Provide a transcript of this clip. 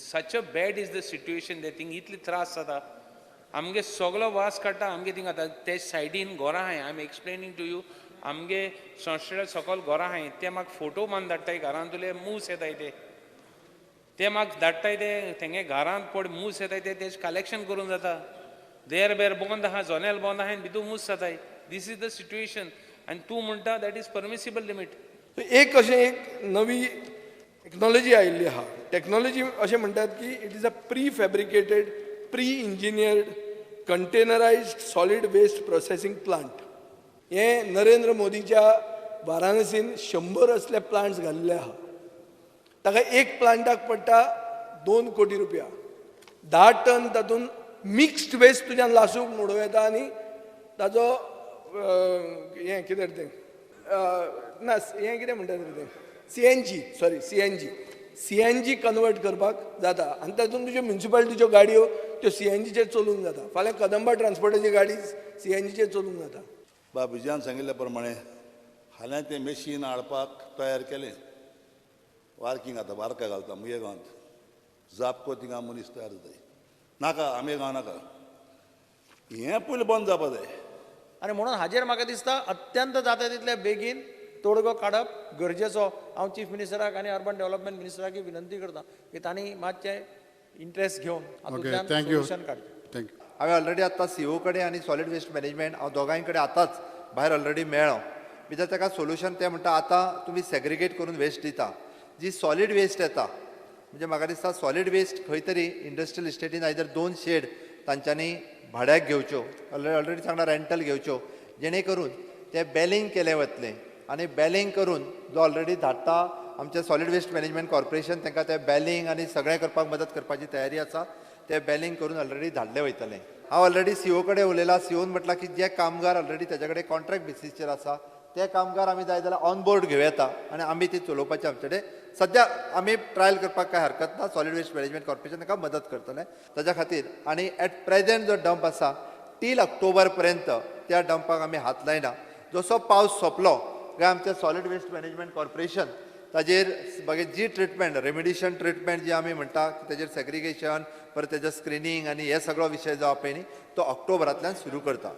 Such a bad is the situation ते thing इतले त्रास जाता आमगे सगलो वास काडटा आमगे थिंग. आतां ते सायडीन घरां आहाय, I am explaining to you, आमगे संस्थेच्या सकल घरां आहाय, ते म्हाका फोटो मारून धाडटाय, घरांतले मूस येताय ते ते म्हाका धाडटाय, ते तेंगे घरांत पड मूस येताय, ते तेजें कलेक्शन करून जाता. देर बेर बंद आहा, जनेल बंद आहा आनी भितूर मूस जाताय. This is the situation आनी तूं म्हणटा that is permissible limit. एक अशें एक नवी टेक्नॉलॉजी आयिल्ली आहा. टेक्नॉलॉजी अशें म्हणटात की it is a pre fabricated, pre engineered, containerised solid waste processing plant. हें नरेंद्र मोदीच्या वाराणसीन 100 असले प्लांट्स घाल्ले आहा. ताका एक प्लांटाक पडटा 2 कोटी रुपया. 10 टन तातूंत मिक्स्ड वेस्ट तुज्यान लासूंक उडोवं येता आनी ताजो हें कितें तें ना, हें कितें म्हणटा तें CNG, sorry CNG convert करपाक जाता. आनी तातूंत तुज्यो म्युनिसिपालिटीच्यो गाडयो त्यो CNGचेर चलूंक जाता. फाल्यां कदंबा ट्रान्सपोर्टाची गाडी CNGचेर चलूंक जाता. बाबूजान सांगिल्ल्या प्रमाणे हाल्यां तें मेशीन हाडपाक तयार केलें. वार्किंग आतां वार्का घालता मुगे गांवांत, जापको थिंगा मनीस तयार जाताय. नाका आमगे गांव नाका, हें पयलीं बंद जावपा जाय. आनी म्हणून हाजेर म्हाका दिसता अत्यंत जाता तितले बेगीन तोडगो काडप गरजेचो. हांव चीफ मिनिस्टराक आनी अर्बन डेव्हलपमेंट मिनिस्टराकूय विनंती करता की तांणी मातशें इंट्रस्ट घेवन हातूंतल्यान सोल्युशन काडचें. Thank you. हांवें ऑलरेडी आतां CO कडेन आनी सॉलीड वेस्ट मॅनेजमेंट हांव दोगांय कडेन आतांच भायर ऑलरेडी मेळ्ळो. भितर ताका सोल्युशन ते म्हणटा आतां तुमी सेग्रिगेट करून वेस्ट दिता, जी सॉलीड वेस्ट येता म्हणजे म्हाका दिसता सॉलीड वेस्ट खंय तरी इंडस्ट्रियल इस्टेटीन आयदर 2 शेड तांच्यांनी भाड्याक घेवच्यो, ऑलरेडी सांगला रेंटल घेवच्यो, जेणे करून ते बेलिंग केलें वतलें आनी बेलिंग करून जो ऑलरेडी धाडटा आमचें सॉलीड वेस्ट मॅनेजमेंट कॉर्पोरेशन तांकां ते बेलिंग आनी सगळें करपाक मदत करपाची तयारी आसा. ते बेलिंग करून ऑलरेडी धाडले वयतले. हांव ऑलरेडी CO कडेन उलयलां. COन म्हटलां की जे कामगार ऑलरेडी ताच्या कडेन कॉन्ट्रॅक्ट बेसीसचेर आसा ते कामगार आमी जाय जाल्यार ऑन बोर्ड घेवं येता आनी आमी ती चलोवपाची आमचे कडेन सद्या आमी ट्रायल करपाक कांय हरकत ना. सॉलीड वेस्ट मॅनेजमेंट कॉर्पोरेशन तांकां मदत करतलें ताच्या खातीर. आनी एट प्रेजेंट जो डंप आसा टील ऑक्टोबर पर्यंत त्या डंपाक आमी हात लायना. जसो पावस सोंपलो काय आमचें सॉलीड वेस्ट मॅनेजमेंट कॉर्पोरेशन ताजेर मागीर जी ट्रिटमेंट, रेमिडिशन ट्रिटमेंट जी आमी म्हणटा तेजेर सेग्रिगेशन, परत तेजेर स्क्रिनींग आनी हे सगळो विशय जो आसा पळय न्ही तो ऑक्टोबरांतल्यान सुरू करता.